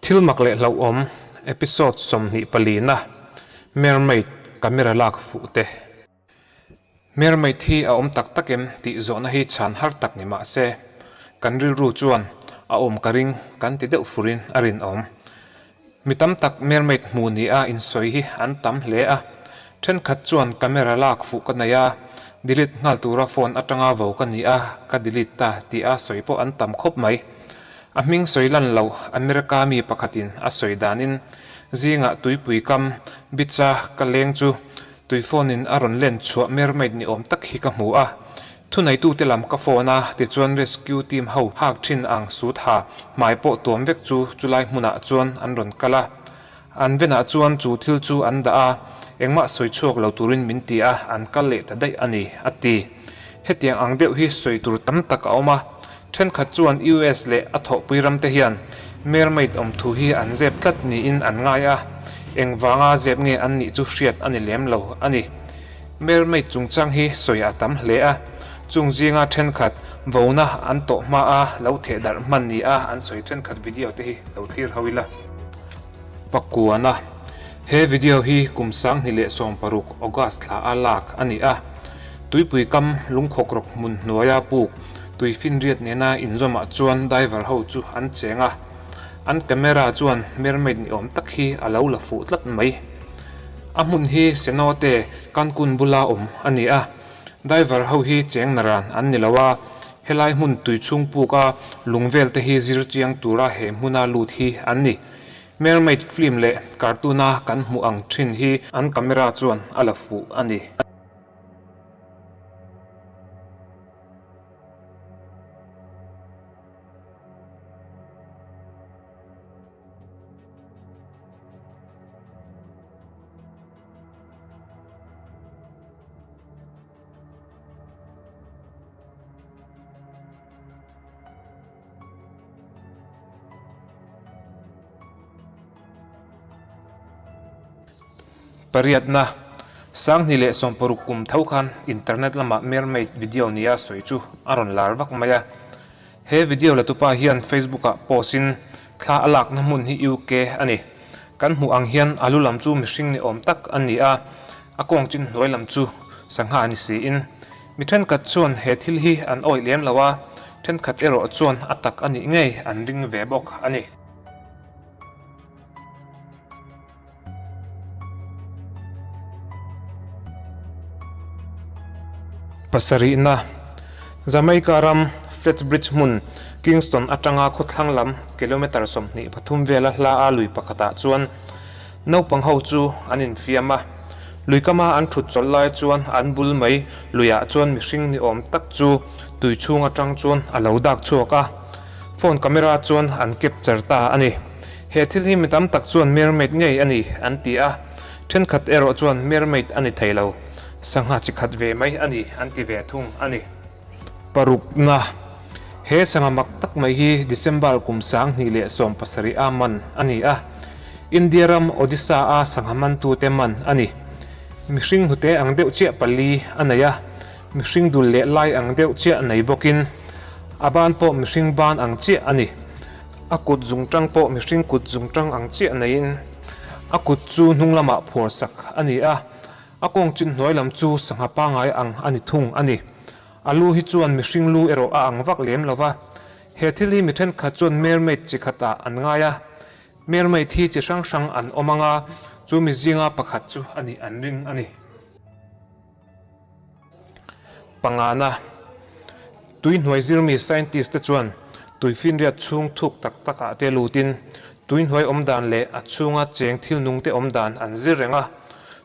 Thil mak leh hlauhawm episode 24 na Mermaid camera lak fuh te. Mermaid hi a awm tak tak em tih zawhna hi chhan har tak ni mah se, kan rilru chuan a awm ka ring kan ti deuh furin a rinawm. Mi tam tak mermaid hmu ni a insawi hi an tam hle a, thenkhat chuan camera lak fuh ka nei a, delete nghal tura phone atanga vo ka ni a, ka delete ta tih a sawi pawh an tam khawp mai. A hming sawi lan loh America mi pakhatin a sawi danin zingah tuipui kam beach-a ka leng chu Tui phone in a rawn len chhuah mermaid ni awm tak hi ka hmu a, thuneitute lam ka phone a, tichuan rescue team ho hak thin ang sut ha hmai pawh tuam vek chu chulai hmunah chuan an rawn kal a, an venah chuan chu thil chu an dah a, engmah sawi chhuak lo turin min ti a, an kal leh ta daih a ni, a ti. Hetiang ang deuh hi sawi tur tam tak a awm a, thenkhat chuan US leh a thawhpui ramte hian mermaid awm thu hi an zep tlat niin an ngai a, engvanga zep nge an nih chu hriat a ni lem lo a ni. Mermaid chungchang hi sawi a tam hle a, chung zinga thenkhat vona an tawh hma a lo theh darh hman ni a an sawi thenkhat video te hi lo thlir ho ila. Pakuana, He video hi kum 2016 August thla a lak a ni a, tuipui kam lungkhawk rawk hmun hnuaia puk tui finriat nena inzawmah chuan diver ho chu an cheng a, an camera chuan mermaid ni awm tak hi a lo la fuh tlat mai. A hmun hi cenote Cancun bula awm a ni a, diver ho hi cheng naran an ni lo a, helai hmun tui chhung puka lung vel te hi zir chiang tura he hmuna lut hi an ni. Mermaid film leh cartoon a kan hmuh ang thin hi an camera chuan a la fuh a ni. Pariatna, 2016 kum tho khan internet lamah mermaid video nia sawi chu a rawn lar vak mai a. He video la tupa hian Facebook ah post in thla a lakna hmun hi UK a ni. Kan hmuh ang hian a lu lam chu mihring ni awm tak a ni a, a kawng chin hnuai lam chu sangha ni siin. Mi thenkhat chuan he thil hi an awih lem lo a, thenkhat erawh chuan a tak a nih ngei an ring ve bawk a ni. Pasarihna, Jamaica ram Flats Bridge hmun Kingston atanga khawthlang lam kilometre 23 vela hla a lui pakhatah chuan Naupang ho chu an infiam a, lui kama an thut chawlh lai chuan an bul mai luiah chuan mihring ni awm tak chu tui chhung atang chuan a lo dak chhuak a, phone camera chuan an capture ta a ni. He thil hi mi tam tak chuan mermaid ngei a ni an ti a, thenkhat erawh chuan mermaid a ni thei lo, sangha chi khat ve mai a ni an ti ve thung a ni. Parukna, He sangha mak tak mai hi December kum 2017 a man a ni a, India ram Odisha a sangha mantute man a ni. Mihring hnute ang deuh chiah pali a nei a, mihring dul leh lai ang deuh chiah nei bawkin a ban pawh mihring ban ang chiah a ni. A kut zungtang pawh mihring kut zungtang ang chiah neiin a kut chu hnung lamah phuarsak a ni a, A kawng chin hnuai lam chu sangha pangai ang a ni thung a ni. A lu hi chuan mihring lu erawh a ang vak lem lo va. He thil hi mi thenkhat chuan mermaid chi khatah an ngai a. Mermaid hi chi hrang hrang an awm ang a, chu mi zinga pakhat chu a nih an ring a ni. Pangana, Tui hnuai zirmi scientist te chuan tuifinriat chhung thuk tak takah te lutin tui hnuai awm dan leh a chhunga cheng thil nung te awm dan an zir reng a.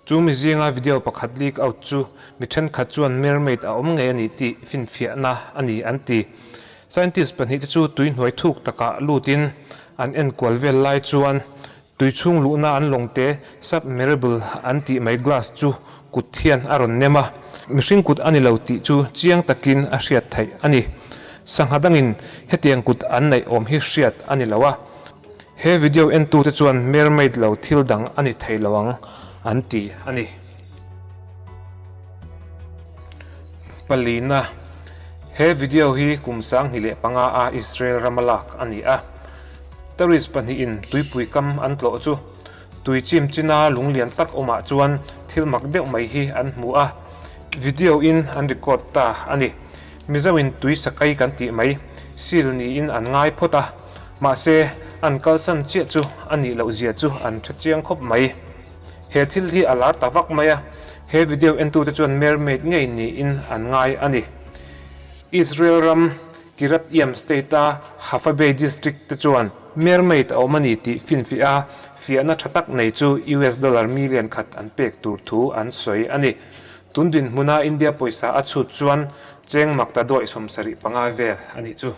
Chu mi zinga video pakhat leak out chu mi thenkhat chuan mermaid a awm ngei a ni tih finfiahna a ni an ti. Scientist pahnihte chu tui hnuai thuk takah lutin an enkual vel lai chuan tui chhung luhna an lawngte submersible an tih mai glass chu kut hian a rawn nem a, mihring kut a ni lo tih chu chiang takin a hriat theih a ni. Sangha dangin hetiang kut an neih awm hi hriat a ni lo a. He video entute chuan mermaid lo thil dang a ni thei lo ang an ti a ni. Palina, He video hi kum 2005 a Israel rama lak a ni a. Tourist pahnihin tuipui kam an tlawh chu tui chim china lunglian tak awmah chuan thil mak deuh mai hi an hmu a, video in an record ta a ni. Mizoin tui sakai kan tih mai seal niin an ngai phawt a, mahse an kalsan chiah chu a nih loh zia chu an hre chiang khawp mai. He thil hi a lar ta vak mai a, he video entute chuan mermaid ngei niin an ngai a ni. Israel ram Kiryat Yam state-a Hafa Bay district te chuan mermaid a awm a ni tih finfiah a, fiahna tha tak nei chu US dollar million khat an pek tur thu an sawi a ni. Tun dinhmuna India pawisa a chhut chuan cheng makta duaih 75 vel a nih chu.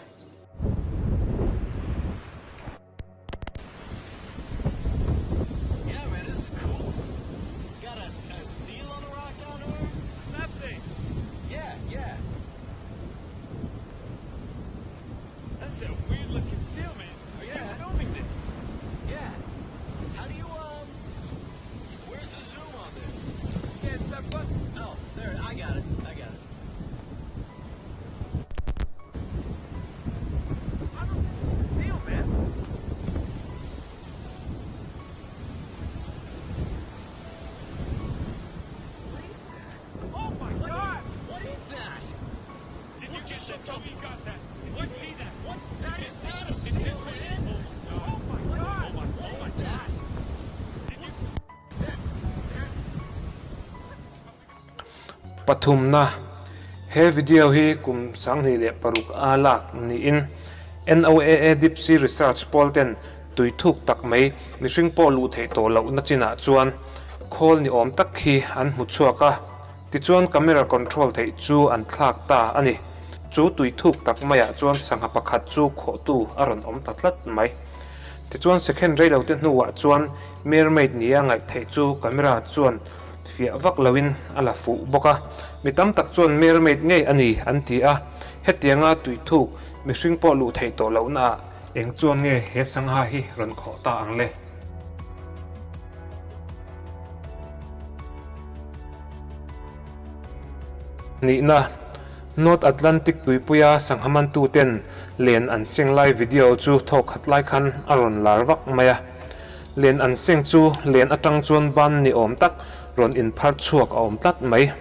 Pathumna, He video hi kum 2006 a lak niin NOAA Deep Sea Research pawl ten tui thuk tak mai mihring pawh luh theih tawh lohna chinah chuan khawl ni awm tak hi an hmu chhuak a, tichuan camera control theih chu an thlak ta a ni. Chu tui thuk tak maiah chuan sangha pakhat chu khawhtu a rawn awm ta tlat mai. Tichuan second reilote hnuah chuan mermaid nia ngaih theih chu camera chuan fiah vak loin a la fuh bawk a, mi tam tak chuan mermaid ngei a ni an ti a, hetianga tuithuk mihring pawh luh theih tawh lohnaah eng chuan nge he sangha hi rawn khawh ta ang le? Nihna, North Atlantic tuipuia sangha mantuten len an seng lai video chu thawk khat lai khan a rawn lar vak mai a. Len an seng chu len atang chuan ban ni awm tak rawn inphar chhuak a awm tlat mai.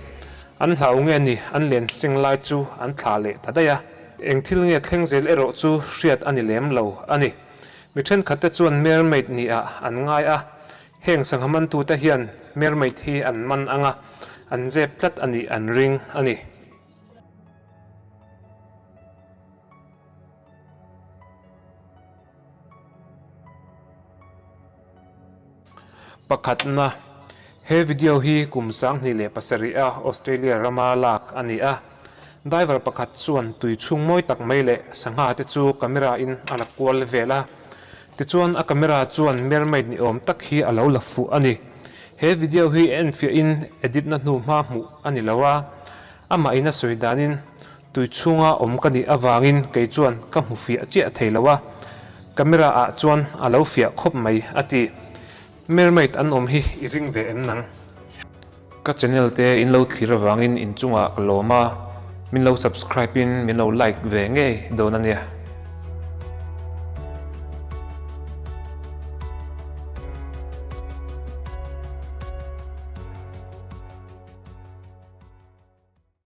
An hlau nge ni an len seng lai chu an thlah leh ta daih a. Eng thil nge thleng zel erawh chu hriat a ni lem lo a ni. Mi thenkhatte chuan mermaid ni ah an ngai a, heng sangha mantute hian mermaid hi an man ang a, an zep tlat a nih an ring a ni. Pakhatna, He video hi kum 2007 a Australia rama lak a ni a. Diver pakhat chuan tui chhung mawi tak mai leh sangha te chu camera in a la kual vel a. Tichuan a camera chuan mermaid ni awm tak hi a lo la fuh a ni. He video hi enfiah in edit na hnu hma hmuh a ni lo a. Amah in a sawi danin Tui chhunga awm ka nih avangin kei chuan ka hmu fiah chiah thei lo a, camera ah chuan a lo fiah khawp mai a ti. Mermaid an awm hi i ring ve em nang? Ka channel te in lo thlir avangin inchungah ka lawm a, min lo subscribe in min lo like ve ngei dawn a nia.